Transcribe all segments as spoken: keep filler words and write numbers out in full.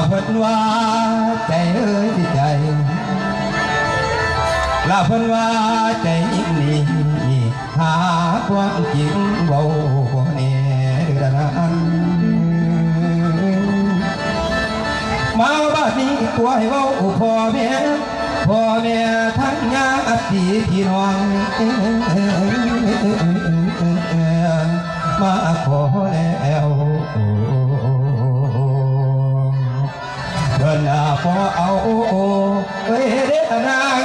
เพิ่นว่าใจเอ้ยใจ ละเพิ่นว่าใจยิ่งนี้ หาความจริงเว้าบ่แน่เด้อนะ มาบัดนี้ตัวให้เว้าพ่อแม่ พ่อแม่ทั้งญาติพี่น้อง มาขอแล้ว เดินหน้าพอเอา เอ้ยเด้อนาง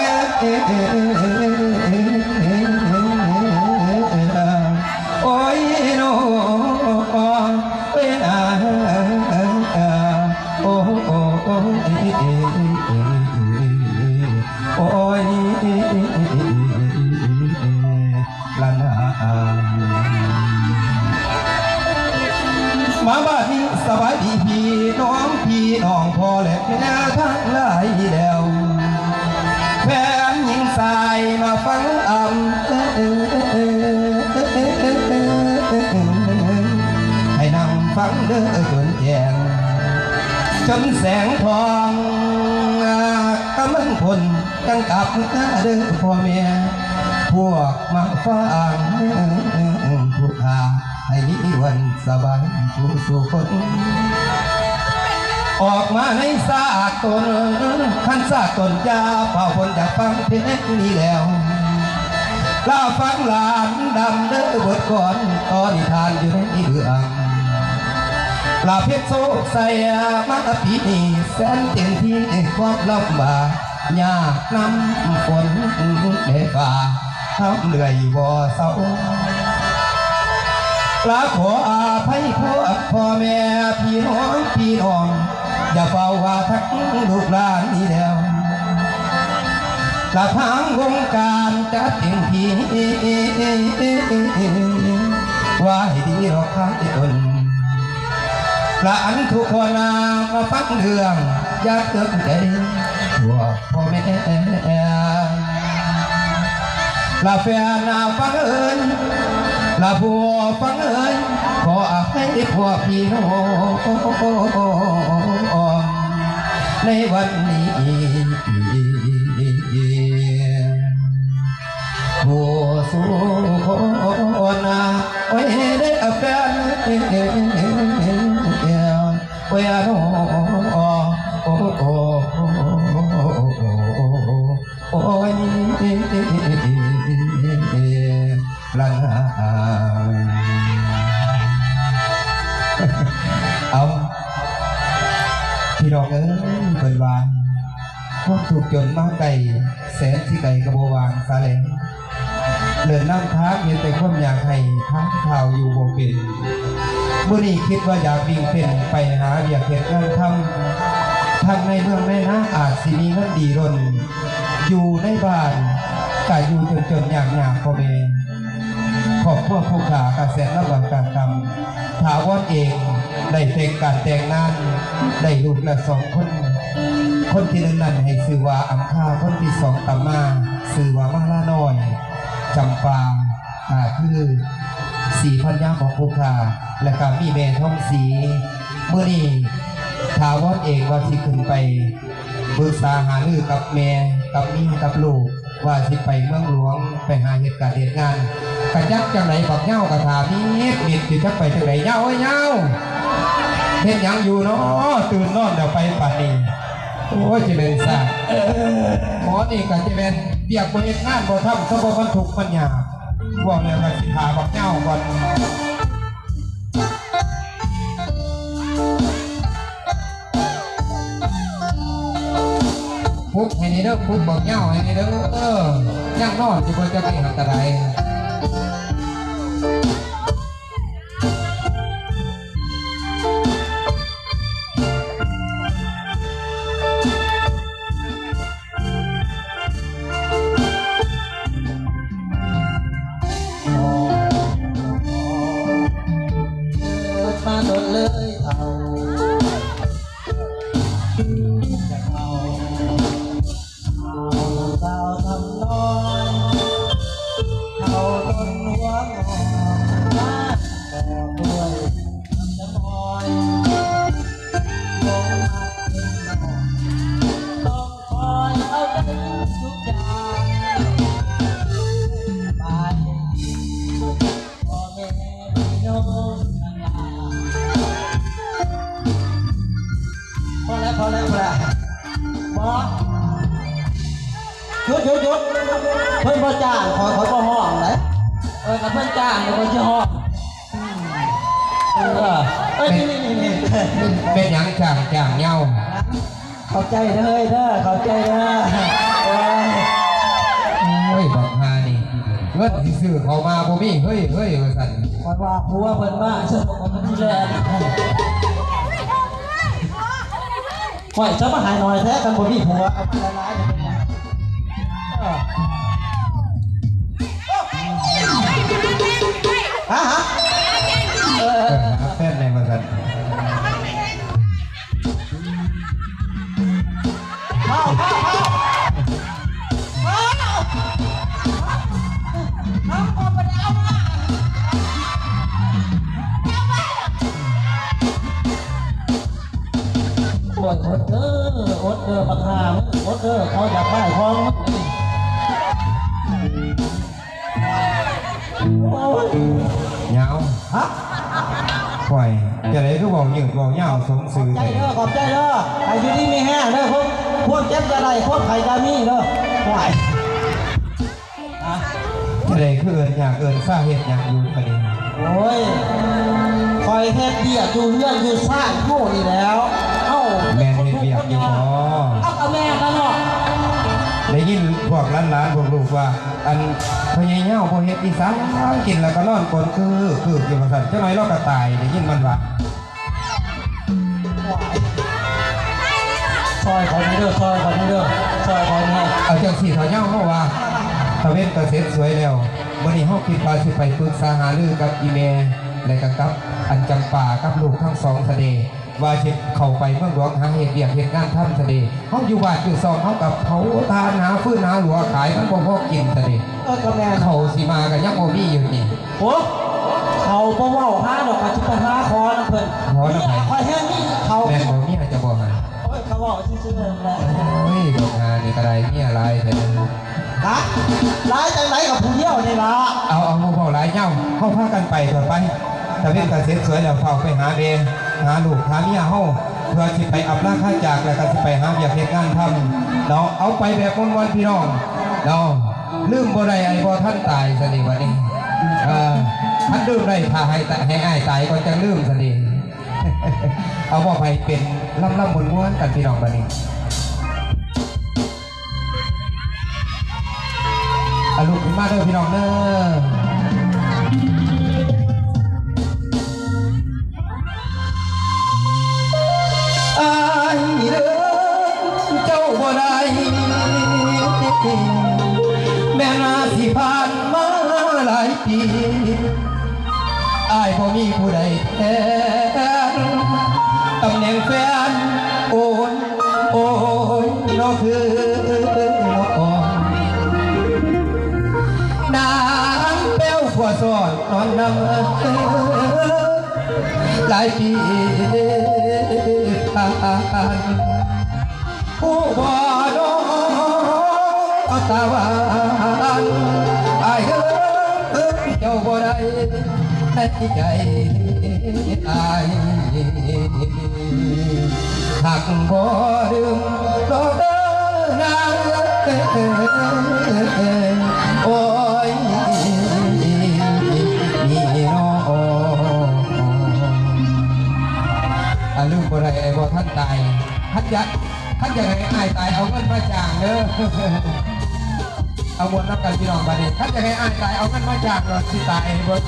โอ้ยน้อง เอ้ยนา โอ้ โอ้ โอ้ โอ้ย ละนา มาบัดนี้สบายดีพี่น้อง พี่น้องพ่อและแม่ทั้งหลายแล้ว แฟนหญิงสายมาฟังอำ ให้นั่งฟังเด้อจนแจ้ง จนแสงทองกำลังพ้น จังกลับมาเด้อพ่อแม่ พวกมาฟังผู้ข้า ให้มีวันสบายผู้สู่คน ออกมาในสากตน คันสากตนอย่าเป่าคนอยากฟังเพลงนี้แล้ว ลาฟังหลานดำเด้อบทก่อน ตอนนิทานอยู่ในเรื่อง ลาเพชรโซใส่มาปีนี้ แสนเต็มที่ความลำบาก ยากน้ำฝนแดดฟ้า ทำเรื่อยบ่เศร้า ลาขออภัยพวกพ่อแม่พี่น้องพี่น้อง อย่าเฝ้าว่าทั้งลูกหลานนี้แล้ว ละทางวงการจัดเต็มที่ ว่าให้ดีหรอกครับตน ละอันทุกคนมาฟังเรื่อง อย่าเกินใจ พวกพ่อแม่ ละแฟนฟังเอ้ย ละผัวฟังเอ้ย ขออภัยพวกพี่น้อง ในวันนี้ ผู้สู่คน โอ้ยได้แฟน โอ้ย โอ้ โอ้ โอ้ โอ้ย ละนา เอา พี่น้องเอ้ย เพิ่นว่า ความทุกข์จนมาไกล แสนสิไกลก็บ่วางสาแลง เดินนำทางเห็นแต่ความอยากให้ทางเท้าอยู่บ่เป็น มื้อนี้คิดว่าอยากวิ่งเต้นไปหาเวียกเฮ็ดงานทำ ทั้งในเมืองในนาอาจสิมีเงินดีล้น อยู่ในบ้านก็อยู่จนๆ ยากๆ พ่อแม่ ครอบครัวผู้ข้าก็แสนลำบากตรากตรำ ถาวรเองได้แต่งการแต่งงาน ได้ลูกแล้วสองคน คนที่หนึ่งนั้นให้ชื่อว่าอำคา คนที่สองตามมาชื่อว่ามาลาน้อย จำปา อ่า คือสีภรรยาของผู้ข้า และก็มีแม่ทองศรี มื้อนี้ถาวรเองว่าสิขึ้นไปปรึกษาหารือกับแม่ กับเมีย กับลูก ว่าสิไปเมืองหลวง ไปหาเหตุการณ์เหตุงาน กะจักจังได๋ บักเหย้ากะถามมิดมิดอยู่ จักไปจังได๋ เหย้าเอ้ย เหย้า เฮ็ดหยังอยู่เนาะ ตื่นนอนแล้วไปปานนี้ โอ้ย จะเป็นซ่า หมอนี่กะจะเป็นเวียกบ่เฮ็ดงานบ่ทำ ซะบ่มันทุกข์มันยาก เว้าแล้วกะสิฆ่าบักเหย้าก่อน ปลุกให้แหน่เด้อ ปลุกบักเหย้าให้แหน่เด้อ ยังนอนอยู่บ่ จักสิหันตะได เกิดมาโดนเลยเฒ่า จะเฒ่า เฒ่าสาวทำน้อย เฒ่าจนหัวงอก มาก่อด้วยน้ำจะมอย ลงมา เขาแล้วแหละ บ่ หยุดหยุดหยุด เพิ่นบ่จ้าง ขอ ขอบ่ฮ้องเลย เออ กับเพิ่นจ้าง เดี๋ยวเพิ่นจะฮ้อง เออ เอ้ย นี่ นี่ นี่ นี่ เป็นหยังจ้าง จ้างเหย้า ขอบใจเด้อ เด้อ ขอบใจเด้อ โอ้ย โอ้ย บักฮานี่ เงินสิซื้อเขามาบ่มี เฮ้ย เฮ้ย ว่าซั่น ข้อยว่าผัวเพิ่นมา ฉันบอกว่ามันสิแล่น ข้อยจะมาหายหน่อยแท้ กันบ่มีผัว เอามาหลายๆ เดี๋ยวเป็นหยัง เออ ฮะ ฮะ เออ เออ หาแฟนในว่าซั่น เข้า เข้า เข้า เข้า น้ำออกไปแล้วนะ โอ้ย อดเด้อ อดเด้อ บักห่ามึง อดเด้อ เขาอยากได้ของมึง โอ้ย ยาว ฮะ ปล่อย จะได้คือเว้ายืดเว้ายาวสมซื่อ ขอบใจเด้อ ขอบใจเด้อ ให้อยู่ดีมีแฮงเด้อ พวก พวกเจ็บจะได้ พวกไข้จะมีเด้อ ไหว ฮะ จะได้คือเอิ้นยากเอิ้นซ่าเฮ็ดหยังอยู่ปะนี่ โอ้ย ข้อยเฮ็ดเวียกอยู่เฮือนอยู่ซ่านเฮานี่แหล้ว เอ้า แม่นเฮ็ดเวียกอยู่บ่ เอ้า ก็แม่นแล้วเนาะ ได้ยินพวกหลานๆ พวกลูกว่า อันพ่อใหญ่เหย้าบ่เฮ็ดอีสัง กินแล้วก็นอนกลนคือ คืออยู่ว่าซั่น จักหน่อยเราก็ตาย ได้ยินมันว่า ซอยเขานี่เด้อ ซอยเขานี่เด้อ ซอยเขานี่ เอาจังซี่เถาะเหย้า เฮาว่า ตะเว็นก็เสร็จสวยแล้ว มื้อนี้เฮาคิดว่าสิไปปรึกษาหารือกับอีแม่ และก็กับอันจำปากับลูกทั้งสองซะเด้ ว่าสิเข้าไปเมืองหลวงหาเฮ็ดเวียกเฮ็ดงานทำซะเด้ เฮาอยู่บ้านอยู่ซอง เฮาก็เผาถ่านหาฟืนหาหลัวขาย มันบ่พอกินซะเด้ เออ ก็แม่น ข้าวสิมาก็ยังบ่มีอยู่นี่ โอ้ ข้าวบ่เว้าหาดอก ก็สิไปหาขอนำเพิ่น ขอนำไผ เมียข้อยแฮงมีข้าว แม่นบ่ เมียจะบ่หา โอ้ย เขาเว้าซื่อๆนั่นแหละ โอ้ย บักห่านี่ก็ได้เมียหลายแท้ ฮะ หลายจังได๋กับผู้เดียวนี่ล่ะ เอา เอา บ่เว้าหลายยาว เฮาพากันไปเถาะไป ตะเว็นก็เสร็จสวยแล้ว ฟ้าวไปหาแม่ หาลูก หาเมียเฮา เพื่อสิไปอำลาคาจาก แล้วก็สิไปหาเวียกเฮ็ดงานทำเนาะ เอาไปแบบม่วนๆ พี่น้องเนาะ ลืมบ่ได้ อ้ายบ่ทันตายซะนี่บัดนี้ เออ คันลืมได้ ถ้าให้ตะ ให้อ้ายตายก่อนจั่งลืมซะนี่ เอามอบให้เป็นลำๆ ม่วนๆ กันพี่น้องบัดนี้ เอาลุกขึ้นมาเด้อพี่น้องเด้อ อ้ายเด้อ เจ้าบ่ได้ แม่นว่าสิผ่านมาหลายปี อ้ายบ่มีผู้ใดแทน ตำแหน่งแฟน โอน โอ้ย เนาะคือเนาะ นางแป้วผัวสอนนอนนำ หลายปีผ่าน ผู้บ่ดอกตาหวาน อ้ายเอ้ย เจ้าบ่ได้ในใจอ้าย หักบ่ลืมดอกเด้อนางเอ้ย โอ้ย นี่น้อ อ่ะ ลืมบ่ได้ อ้ายบ่ทันตาย คันอยาก คันอยากให้อ้ายตาย เอาเงินมาจ้างเด้อ เอาม่วนนำกันพี่น้องบัดนี้ คันอยากให้อ้ายตาย เอาเงินมาจ้าง รถสิตายให้เบิ่ง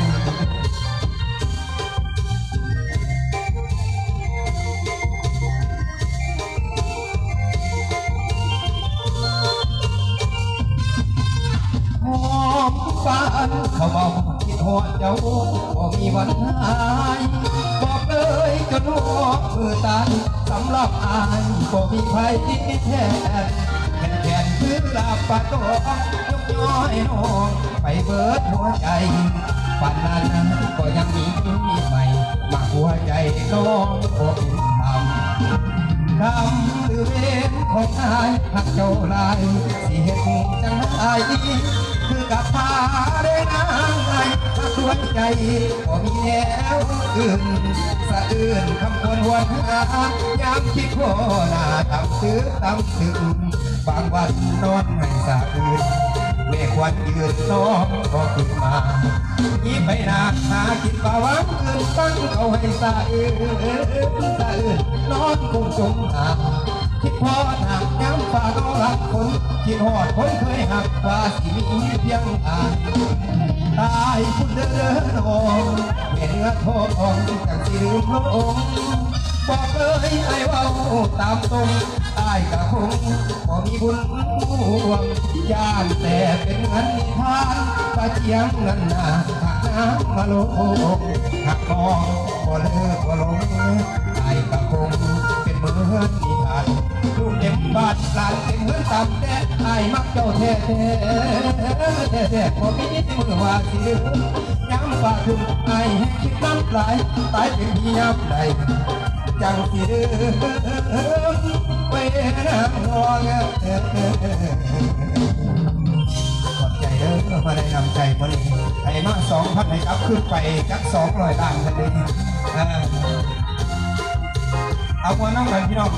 หอมปานข้าวเม่า คิดฮอดเจ้าบ่มีวันหาย บอกเลยจนฮอดมื้อตาย สำหรับอ้ายบ่มีไผแทน แขนแขนคือลาบปลาตอง ยกย้อยน้องไปเบิดหัวใจ ปานนั้นก็ยังมีใหม่ มาหัวใจน้องบ่เป็นธรรม คำหรือเวร ของอ้ายหักเจ้าหลาย สิเฮ็ดจั่งใด คือกับพาได้นางอ้ายหักด้วยใจ บ่มีแนวอื่น สะอื้นคำควรหวนหา ยามคิดพ้อหน้าตำตึกตำตึง บางวันนอนให้สะอื้น แม่ควรยืนน้องก็ขึ้นมา มีไปนาหากินป่าหวังคืนตั้งเอาให้สะอื้นสะอื้นนอนคงจมหา คิดพอดหากย้ำฝ่าก็รักคน คิดฮอดคนเคยหักว่าสิมีเพียงอาย ตายคุณเด้อน้องแม่เนื้อทองจังสิลืมลง บอกเลยไอ้เว้าตามตรง อ้ายกะคงบ่มีบุญร่วม ย่านแต่เป็นเหมือนนิทาน ปาเจียงนั้นนาหักน้ำมาลง หักน้องบ่เลิกบ่ลง อ้ายกะคงเป็นเหมือนนิทาน ลูกเต็มบ้านหลานเต็มเมืองตามแต่อ้ายมักเจ้าแท้แท้แท้แท้บ่มีมือว่าสิลืม ย้ำฝ่าถึงอ้ายแห่งคิดน้ำลาย ตายเป็นพี่ยามใด จังสิเดินไปนางนอง ขอบใจเด้อมาได้นำใจมื้อนี้ ให้มาสองพัน ให้กลับคืนไปจักสองร้อยล้านกันเด้อ อ่า เอามวนนำกันพี่น้อง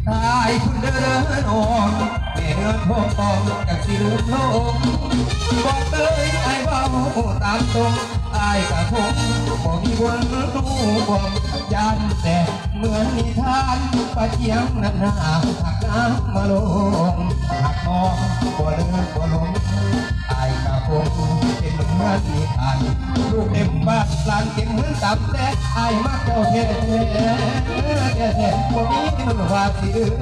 ตายคุณเด้อน้อง แม่เนื้อทองทองจากสิลืมลง บอกเลยไอ้เว้าตามตรง อ้ายกะคงบ่มีบุญรู้บ่ ย่านแต่เหมือนนิทาน ปาเจียงนั้นนาหักน้ำมาลง หักน้องบ่เลิกบ่ลง อ้ายกะคงเป็นเหมือนนิทาน ลูกเต็มบ้านหลานเต็มเมืองตามแต่อ้ายมักเจ้าแท้แท้แท้แท้บ่มีมือว่าสิลืม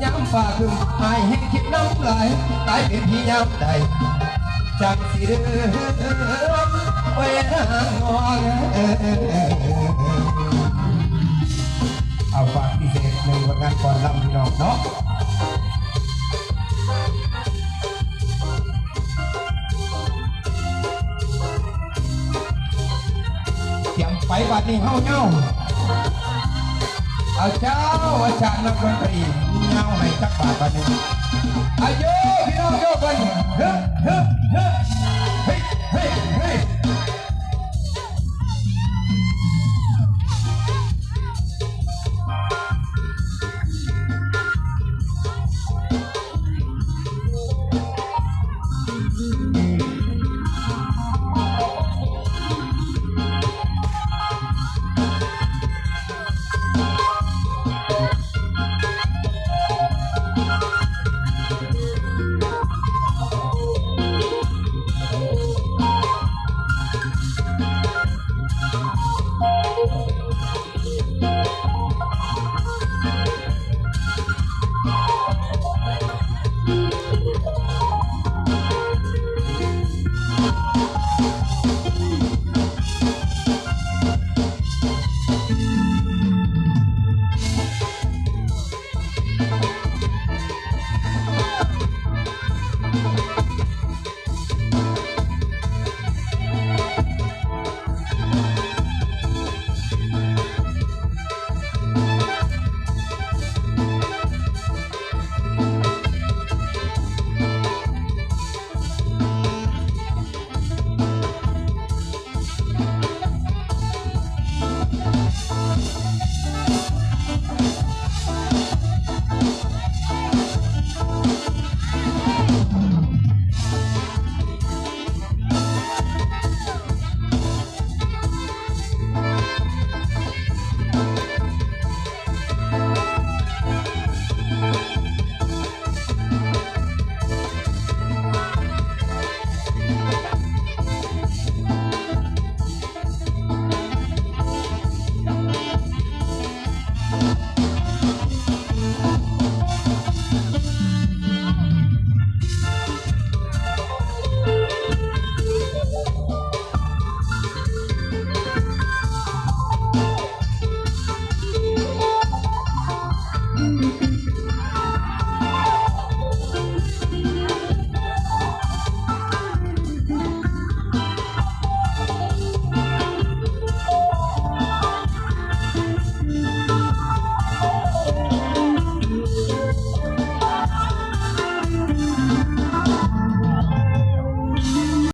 ย้ำฝ่าคืนอ้ายแห่งคิดน้ำลาย ตายเป็นพี่ยามใด จังสิเดินไปหาน้อง เอาฝากพิเศษหนึ่งผลงานก่อนลำพี่น้องเนาะ เตรียมไปบัดนี้เฮาเย้า เอาเจ้าอาจารย์นักดนตรีเย้าให้จักบาทบัดนี้ อายุพี่น้องโยกกัน เฮ้ยเฮ้ยเฮ้ยเฮ้ยเฮ้ยเฮ้ย